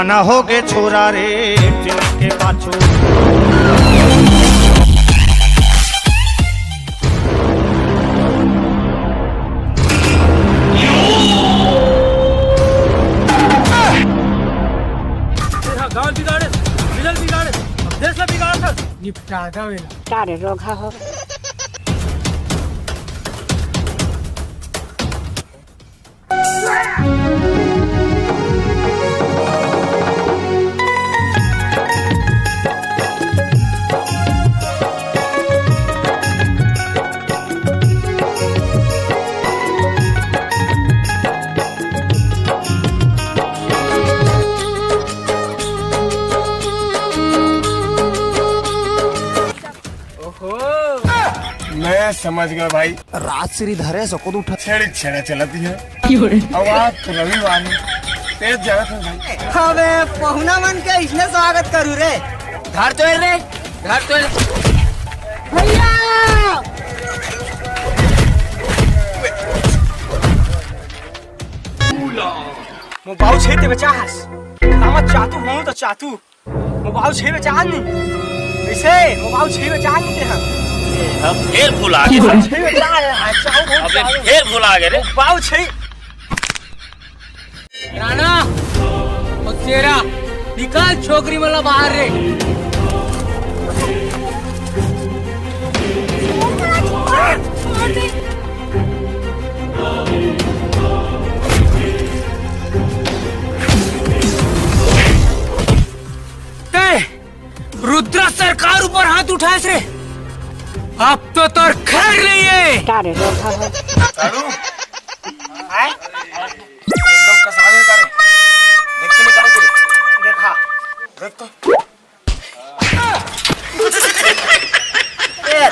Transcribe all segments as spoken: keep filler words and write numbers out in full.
ना होगे छोरा रे, टिन के पाछू। तेरा गांव बिगाड़े, मिलल बिगाड़े, अब देश ला बिगाड़त हस। निपटा दो एला। का रे रोगहा हो? ओहो। मैं समझ गया भाई। रात सिरी धरे सको तो उठा। छेड़े छेड़ा चलती है। अब आज तो रविवार है, तेज जरूरत है भाई। अबे पहुना मन के इसने स्वागत करू रे। धर तो रे, धर तो। भैया। मोबाइल छे ते बचास। तामा चातू हूँ तो चातू। मोबाइल छे बचास नहीं। कैसे? मोबाइल छे बचास नहीं ते हम। अब फिर भुला गए। छे बचास है, अच्छा, वो अबे चालू। फिर भुला गए रे। मोबाइल छे। राणा, ओ तेरा, निकाल छोकरी मन ला बाहर रे। ते रुद्रा सरकार ऊपर हाथ उठाएस रे, अब तो तोर खैर नहीं है। का रे, रोगहा हो? साढ़ू, आय? एकदम कसावे का रे। देख के निकाल के। देखा। देख तो। ए,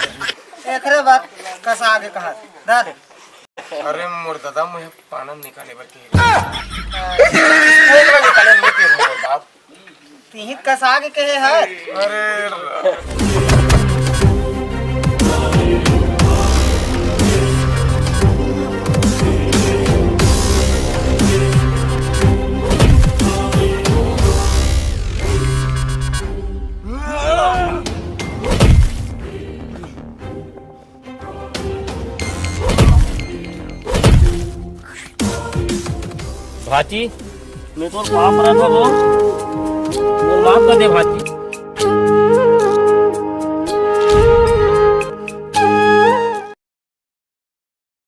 एकरे बाद कसागे कहा। दा दे। अरे मोर दादा, मुझे पाना निकाले बर के। एक बार निकाले, मैं के बाप। तिही कसा के कहे हस। अरे रा- भांची, मैं तोर बाप रहत हवं, मोर माफ कर दे भांची।